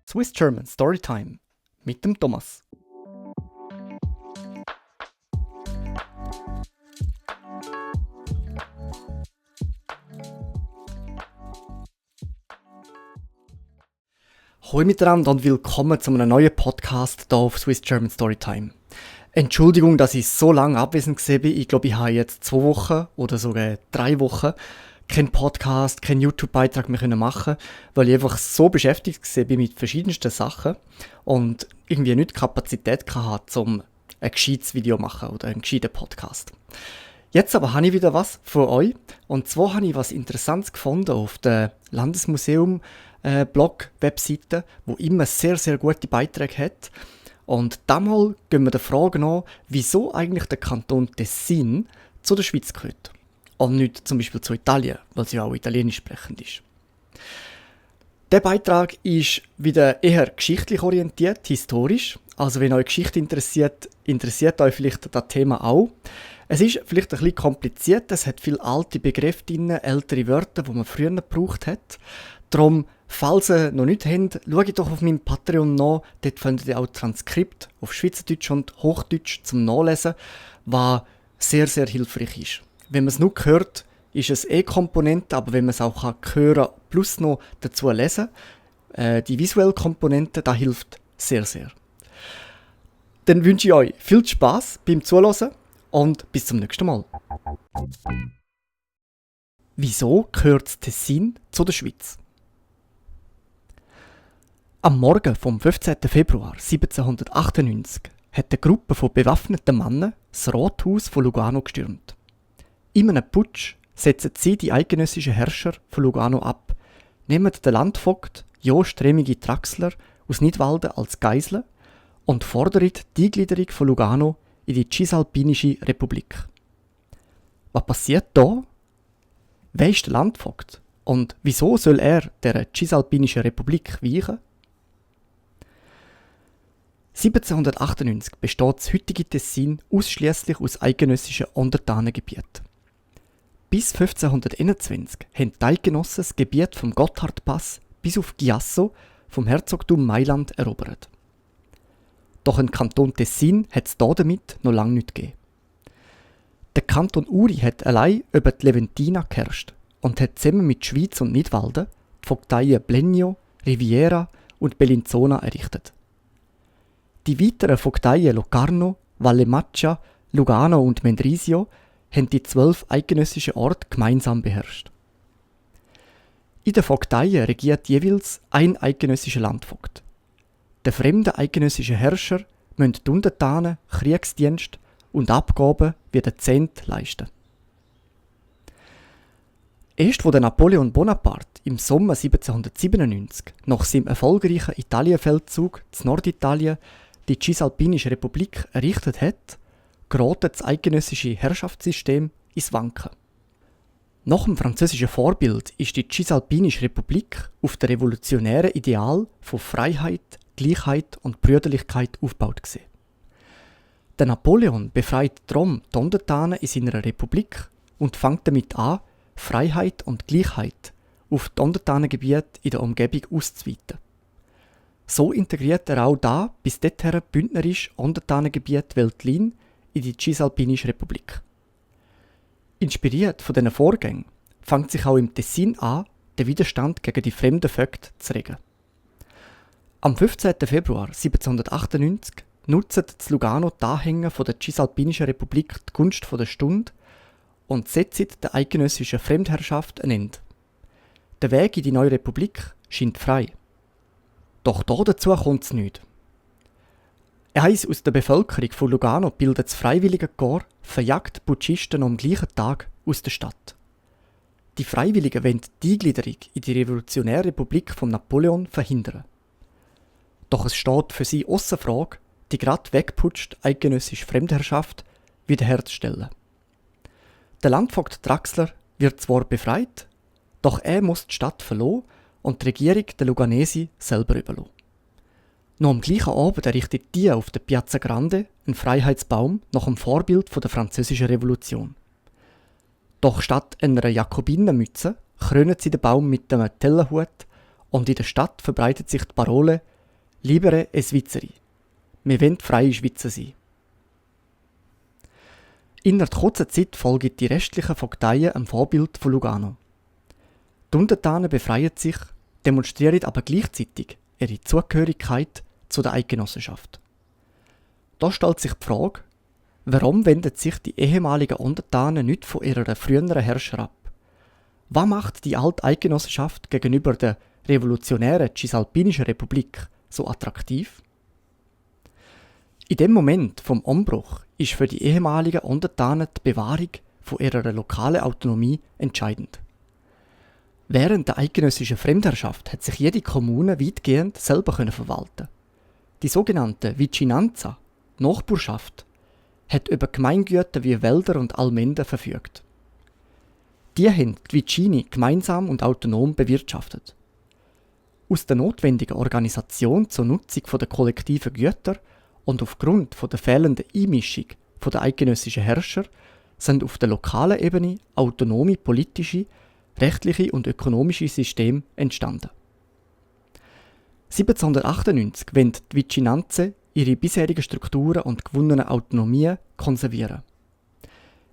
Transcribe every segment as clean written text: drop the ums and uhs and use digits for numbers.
Swiss German Storytime mit dem Thomas. Hallo miteinander und willkommen zu einem neuen Podcast hier auf Swiss German Storytime. Entschuldigung, dass ich so lange abwesend war. Ich glaube, ich habe jetzt 2 Wochen oder sogar 3 Wochen keinen Podcast, keinen YouTube-Beitrag mehr machen, weil ich einfach so beschäftigt war mit verschiedensten Sachen und irgendwie nicht die Kapazität hatte, um ein gescheites Video zu machen oder einen gescheiten Podcast. Jetzt aber habe ich wieder was für euch. Und zwar habe ich was Interessantes gefunden auf der Landesmuseum Blog-Webseite, wo immer sehr, sehr gute Beiträge hat. Und damals gehen wir der Frage nach, wieso eigentlich der Kanton Tessin zu der Schweiz gehört. Und nicht zum Beispiel zu Italien, weil sie ja auch italienisch sprechend ist. Der Beitrag ist wieder eher geschichtlich orientiert, historisch. Also wenn euch Geschichte interessiert, interessiert euch vielleicht das Thema auch. Es ist vielleicht ein bisschen kompliziert, es hat viele alte Begriffe drin, ältere Wörter, die man früher gebraucht hat. Darum, falls ihr noch nicht habt, schaut doch auf meinem Patreon nach. Dort findet ihr auch Transkript auf Schweizerdeutsch und Hochdeutsch zum Nachlesen, was sehr, sehr hilfreich ist. Wenn man es nur hört, ist es Komponente, aber wenn man es auch hören plus noch dazu lesen, die visuelle Komponente, das hilft sehr, sehr. Dann wünsche ich euch viel Spaß beim Zuhören und bis zum nächsten Mal. Wieso gehört das Tessin zu der Schweiz? Am Morgen vom 15. Februar 1798 hat eine Gruppe von bewaffneten Männern das Rathaus von Lugano gestürmt. In einem Putsch setzen sie die eidgenössischen Herrscher von Lugano ab, nehmen den Landvogt Jost Remigi Traxler aus Nidwalden als Geisel und fordern die Eingliederung von Lugano in die Cisalpinische Republik. Was passiert da? Wer ist der Landvogt? Und wieso soll er der Cisalpinischen Republik weichen? 1798 besteht das heutige Tessin ausschließlich aus eidgenössischen Untertanengebieten. Bis 1521 haben die Eidgenossen das Gebiet vom Gotthardpass bis auf Chiasso vom Herzogtum Mailand erobert. Doch ein Kanton Tessin hat es damit noch lange nicht gegeben. Der Kanton Uri hat allein über die Leventina geherrscht und hat zusammen mit Schwyz und Nidwalden die Vogteien Blenio, Riviera und Bellinzona errichtet. Die weiteren Vogteien Locarno, Valle Maccia, Lugano und Mendrisio haben die 12 eidgenössischen Orte gemeinsam beherrscht. In den Vogteien regiert jeweils ein eidgenössischer Landvogt. Der fremde eidgenössische Herrscher müssen die Untertanen Kriegsdienst und Abgaben wie den Zehnt leisten. Erst als Napoleon Bonaparte im Sommer 1797 nach seinem erfolgreichen Italienfeldzug zu Norditalien die Cisalpinische Republik errichtet hat, gerät das eidgenössische Herrschaftssystem ins Wanken. Nach dem französischen Vorbild ist die Cisalpinische Republik auf dem revolutionären Ideal von Freiheit, Gleichheit und Brüderlichkeit aufgebaut gewesen. Der Napoleon befreit darum die Untertanen in seiner Republik und fängt damit an, Freiheit und Gleichheit auf die Untertanengebiete in der Umgebung auszuweiten. So integriert er auch da bis dorthin bündnerisch Untertanengebiet Veltlin in die Cisalpinische Republik. Inspiriert von diesen Vorgängen fängt sich auch im Tessin an, den Widerstand gegen die fremden Vögte zu regen. Am 15. Februar 1798 nutzen das Lugano die Anhänger der Cisalpinischen Republik die Gunst der Stunde und setzen der eidgenössischen Fremdherrschaft ein Ende. Der Weg in die neue Republik scheint frei. Doch dazu kommt es nicht. Eins aus der Bevölkerung von Lugano bildet das freiwillige Korps verjagt Putschisten am gleichen Tag aus der Stadt. Die Freiwilligen wollen die Eingliederung in die revolutionäre Republik von Napoleon verhindern. Doch es steht für sie ausser Frage, die gerade wegputschte eidgenössische Fremdherrschaft wiederherzustellen. Der Landvogt Traxler wird zwar befreit, doch er muss die Stadt verlassen und die Regierung der Luganesi selber überlassen. Noch am gleichen Abend errichtet die auf der Piazza Grande einen Freiheitsbaum nach dem Vorbild der Französischen Revolution. Doch statt einer Jakobinermütze krönen sie den Baum mit einem Tellerhut und in der Stadt verbreitet sich die Parole Libere e Svizzeri. Wir wollen freie Schweizer sein. Innerhalb kurzer Zeit folgen die restlichen Vogteien am Vorbild von Lugano. Die Untertanen befreien sich, demonstrieren aber gleichzeitig ihre Zugehörigkeit zu der Eidgenossenschaft. Da stellt sich die Frage, warum wenden sich die ehemaligen Untertanen nicht von ihrer früheren Herrscher ab? Was macht die alte Eidgenossenschaft gegenüber der revolutionären Cisalpinischen Republik so attraktiv? In dem Moment vom Umbruch ist für die ehemaligen Untertanen die Bewahrung von ihrer lokalen Autonomie entscheidend. Während der eidgenössischen Fremdherrschaft hat sich jede Kommune weitgehend selber verwalten. Die sogenannte Vicinanza, Nachbarschaft, hat über Gemeingüter wie Wälder und Almenden verfügt. Die haben die Vicini gemeinsam und autonom bewirtschaftet. Aus der notwendigen Organisation zur Nutzung der kollektiven Güter und aufgrund der fehlenden Einmischung der eidgenössischen Herrscher sind auf der lokalen Ebene autonome politische, rechtliche und ökonomische Systeme entstanden. 1798 wollen die Vicinanze ihre bisherigen Strukturen und gewonnene Autonomie konservieren.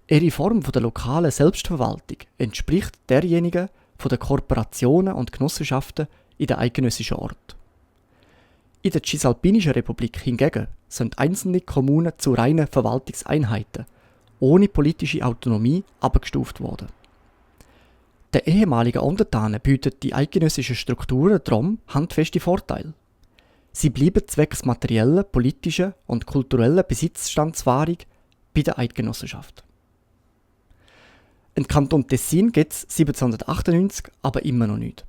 Ihre Form der lokalen Selbstverwaltung entspricht derjenigen der Korporationen und Genossenschaften in den eidgenössischen Orten. In der Cisalpinischen Republik hingegen sind einzelne Kommunen zu reinen Verwaltungseinheiten ohne politische Autonomie abgestuft worden. Den ehemaligen Untertanen bieten die eidgenössischen Strukturen darum handfeste Vorteile. Sie bleiben zwecks materiellen, politischen und kulturellen Besitzstandswahrung bei der Eidgenossenschaft. Im Kanton Tessin gibt es 1798 aber immer noch nicht.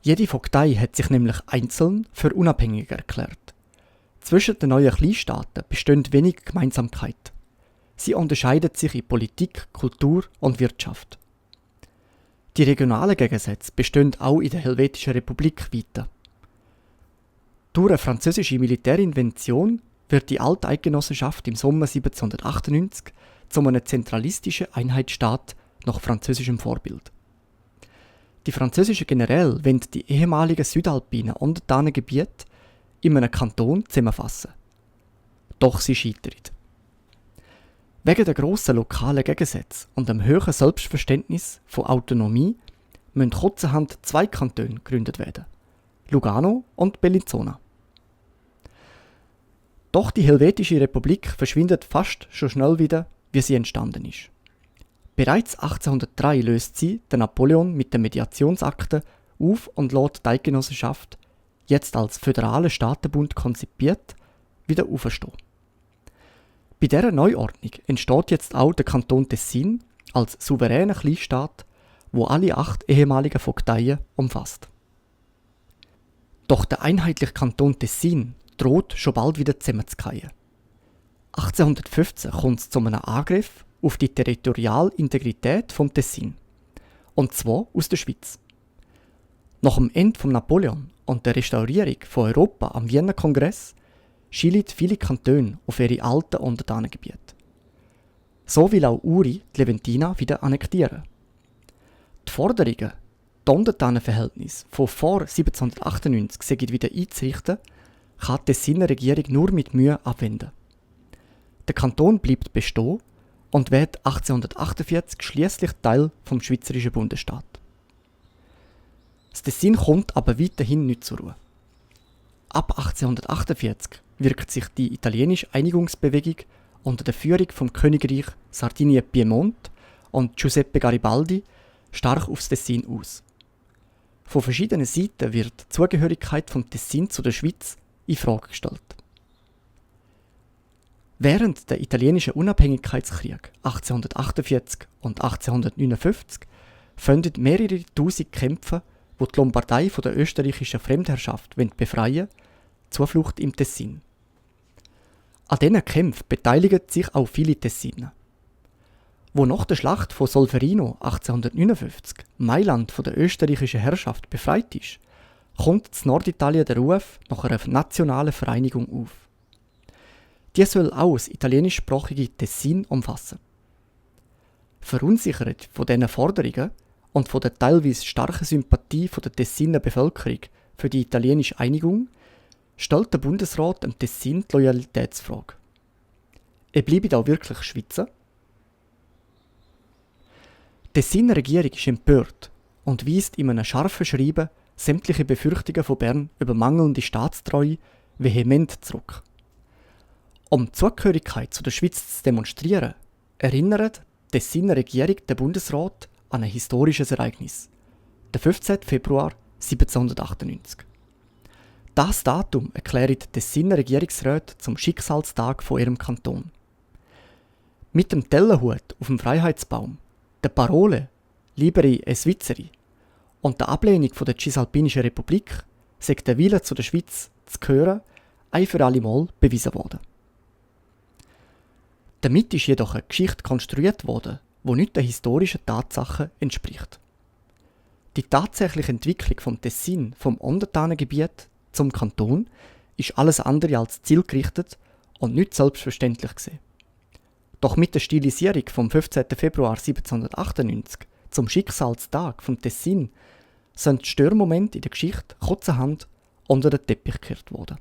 Jede Vogtei hat sich nämlich einzeln für unabhängig erklärt. Zwischen den neuen Kleinstaaten bestehen wenig Gemeinsamkeit. Sie unterscheiden sich in Politik, Kultur und Wirtschaft. Die regionalen Gegensätze bestehen auch in der Helvetischen Republik weiter. Durch eine französische Militärinvention wird die alte Eidgenossenschaft im Sommer 1798 zu einem zentralistischen Einheitsstaat nach französischem Vorbild. Die französischen Generäle wollen die ehemaligen südalpinen Untertanengebiete in einem Kanton zusammenfassen. Doch sie scheitern. Wegen der grossen lokalen Gegensätze und dem hohen Selbstverständnis von Autonomie müssen kurzerhand zwei Kantone gegründet werden: Lugano und Bellinzona. Doch die Helvetische Republik verschwindet fast so schnell wieder, wie sie entstanden ist. Bereits 1803 löst sie der Napoleon mit der Mediationsakte auf und lässt die Eidgenossenschaft, jetzt als föderale Staatenbund konzipiert, wieder auferstehen. Bei dieser Neuordnung entsteht jetzt auch der Kanton Tessin als souveräner Kleinstaat, wo alle 8 ehemaligen Vogteien umfasst. Doch der einheitliche Kanton Tessin droht schon bald wieder zusammenzufallen. 1815 kommt es zu einem Angriff auf die Territorialintegrität vom Tessin, und zwar aus der Schweiz. Nach dem Ende von Napoleon und der Restaurierung von Europa am Wiener Kongress schielen viele Kantone auf ihre alten Untertanengebiete. So will auch Uri die Leventina wieder annektieren. Die Forderungen, die Untertanenverhältnisse von vor 1798 wieder einzurichten, kann die Tessiner Regierung nur mit Mühe abwenden. Der Kanton bleibt bestehen und wird 1848 schließlich Teil vom Schweizerischen Bundesstaat. Das Tessin kommt aber weiterhin nicht zur Ruhe. Ab 1848 wirkt sich die italienische Einigungsbewegung unter der Führung vom Königreich Sardinien-Piemont und Giuseppe Garibaldi stark aufs Tessin aus. Von verschiedenen Seiten wird die Zugehörigkeit vom Tessin zu der Schweiz in Frage gestellt. Während der italienischen Unabhängigkeitskrieg 1848 und 1859 finden mehrere tausend Kämpfer, die die Lombardei von der österreichischen Fremdherrschaft befreien wollen, Zuflucht im Tessin. An diesen Kämpfen beteiligen sich auch viele Tessiner. Wo nach der Schlacht von Solferino 1859 Mailand von der österreichischen Herrschaft befreit ist, kommt in Norditalien der Ruf nach einer nationalen Vereinigung auf. Die soll auch das italienischsprachige Tessin umfassen. Verunsichert von diesen Forderungen und von der teilweise starken Sympathie der Tessiner Bevölkerung für die italienische Einigung stellt der Bundesrat dem Tessin die Loyalitätsfrage. Er bleibe auch wirklich Schweizer? Die Tessiner Regierung ist empört und weist in einem scharfen Schreiben sämtliche Befürchtungen von Bern über mangelnde Staatstreue vehement zurück. Um die Zugehörigkeit zu der Schweiz zu demonstrieren, erinnert die Tessiner Regierung den Bundesrat an ein historisches Ereignis, den 15. Februar 1798. Das Datum erklärt die Tessiner Regierungsräte zum Schicksalstag von ihrem Kanton. Mit dem Tellerhut auf dem Freiheitsbaum, der Parole «Liberi e Svizzeri» und der Ablehnung von der Cisalpinischen Republik sei der Wille zu der Schweiz zu gehören ein für alle Mal bewiesen worden. Damit ist jedoch eine Geschichte konstruiert worden, die nicht den historischen Tatsachen entspricht. Die tatsächliche Entwicklung vom Tessin vom Untertanengebiet zum Kanton ist alles andere als zielgerichtet und nicht selbstverständlich gewesen. Doch mit der Stilisierung vom 15. Februar 1798 zum Schicksalstag vom Tessin sind die Störmomente in der Geschichte kurzerhand unter den Teppich gekehrt worden.